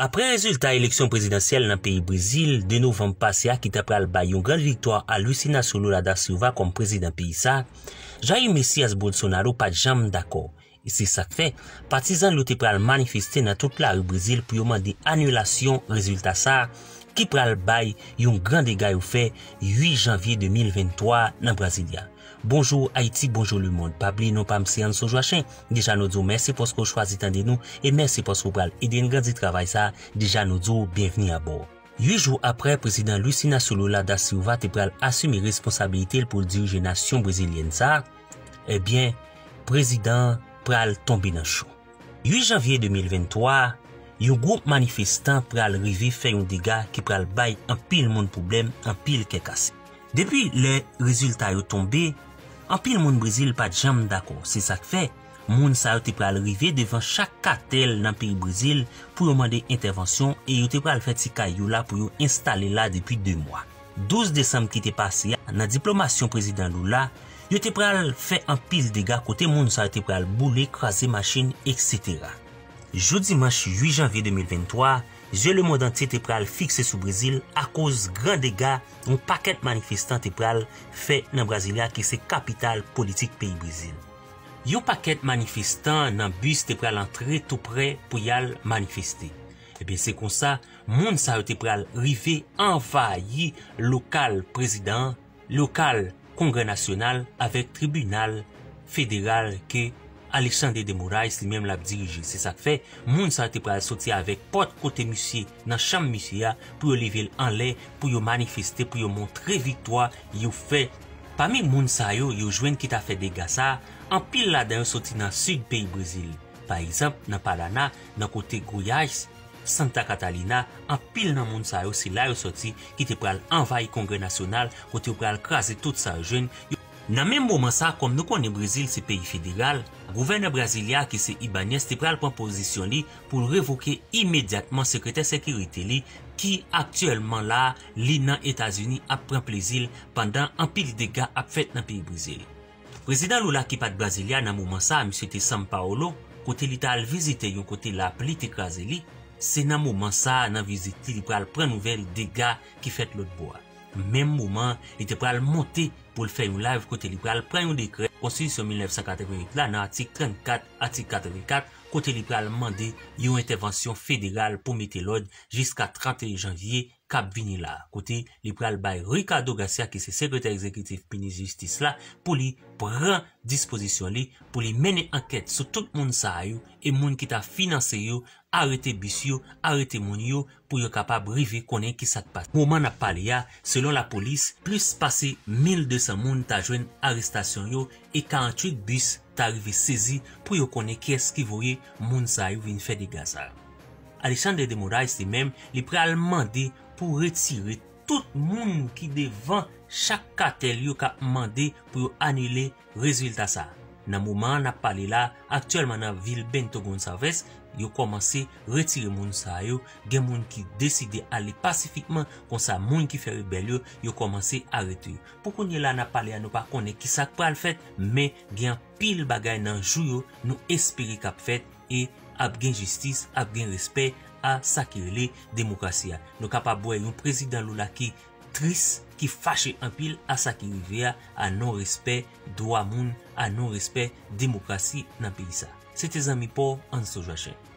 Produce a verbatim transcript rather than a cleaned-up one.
Apre rezilta eleksyon prezidansyèl nan peyi Brezil de novanm pase a ki ta pral bay yon gran viktwa a Luiz Inácio Lula da Silva kòm prezidan peyi sa, Jair Messias Bolsonaro pa t janm dakò. E se sa k fè, patizan l yo te pral manifeste nan tout lari Brezil pou yo mande anilasyon rezilta sa a ki pral bay yon gran dega yo fè uit janvye de mil venntwa nan Brasilia. Bonjou Ayiti, bonjou lemonn. Pa bliye non pa m se Anso Joachin. Deja nou di w mèsi paske w chwazi tande nou e mèsi paske w pral ede n grandi travay sa a. Deja nou di w byenvni abò. Uit jou apre prezidan Luiz Inácio Lula da Silva te pral asime responsabilite l pou l dirije nasyon brezilyèn sa a, ebyen, prezidan an pral tonbe nan cho. Uit janvye de mil venntwa, yon gwoup manifestan pral rive fè yon dega ki pral bay anpil moun pwoblèm, anpil kè kase. Depi lè rezilta yo tonbe, anpil moun Brezil pa t janm dakò. Se sa k fè, moun sa yo te pral rive devan chak katèl nan peyi Brezil pou yo mande entèvansyon e yo te pral fè ti kay yo la pou yo enstale la depi de mwa. Douz desanm ki te pase a, nan diplomasyon prezidan Lula, yo te pral fè anpil dega kote moun sa yo te pral boule, kraze machin, etsetera. Jou dimanch uit janvye de mil venntwa, zye lemonn antye te pral fikse sou Brezil akoz gran dega yon pakèt manifestan te pral fè nan Brasilia ki se kapital politik peyi Brezil. Yon pakèt manifestan nan bis te pral antre tou prè pou y al manifeste. Ebyen, se konsa, moun sa yo te pral rive anvayi lokal prezidan an, lokal Kongrè Nasyonal avèk tribinal federal ke Alexandre de Moraes li menm l ap dirije. Se sa k fè, moun sa yo te pral soti avèk pòt kote misye, nan chanm misye a, pou yo leve l anlè, pou yo manifeste, pou yo montre viktwa yo fè. Pami moun sa yo, yo jwenn ki ta fè dega sa a, anpil ladan yo soti nan sid peyi Brezil. Pa egzanp, nan Paraná, nan kote Goiás, Santa Catarina, anpil nan moun sa yo se la yo sòti ki te pral anvayi Kongrè Nasyonal kote yo pral kraze tout sa yo jwenn. Yo- Nan menm moman sa, kòm nou konnen Brezil se peyi federal, gouvènè Brasilia ki se Ibanez te pral pran pozisyon li pou l revoke imedyatman sekretè sekirite li ki aktyèlman la, li nan Etazini ap pran plezi l pandan anpil dega ap fèt nan peyi Brezil. Prezidan Lula ki pa t Brasilia nan moman sa, misye te São Paulo, kote li t al vizite yon kote lapli te kraze li. Se nan moman sa, nan vizit li, li pral pran nouvèl dega ki fèt lòt bò a. Menm moman, li te pral monte pou l fè yon live kote li pral pran yon dekrè konstitisyon mil nèf san katreven uit la nan atik trannkat, atik katrevenkat, kote li pral mande yon entèvansyon federal pou mete lòd jiska trannteyen janvye k ap vini la, kote li pral bay Ricardo Garcia, ki se sekretè egzekitif minis jistis la, pou li pran dispozisyon li, pou li mennen ankèt sou tout moun sa yo e moun ki ta finanse yo, arete bis yo, arete moun yo, pou yo kapab rive konnen ki sa k pase. Moman n ap pale a, selon lapolis, plis pase mil de san moun ta jwenn arestasyon yo e karanntuit bis ta rive sezi pou yo konnen kiyès ki voye moun sa yo vin fè dega sa yo. Alexandre de Moraes li menm, li pral mande pou retire tout moun ki devan chak katèl yo k ap mande pou yo anile rezilta sa a. Nan moman an n ap pale la, aktyèlman nan vil Bento Gonçalves, yo kòmanse retire moun sa yo. Gen moun ki deside ale pasifikman, konsa moun ki fè rebèl yo, yo kòmanse arete yo. Pou kounye la n ap pale a, nou pa konnen ki sa k pral fèt, men gen anpil bagay nan jou yo nou espere k ap fèt e ap gen jistis, ap gen respè a sa ki rele demokrasi a. Nou kapab wè yon prezidan Lula ki tris, ki fache anpil a sa ki rive a, a non respè dwa moun, a non respè demokrasi nan peyi sa. Se te zanmi pa w, Anso Joachim.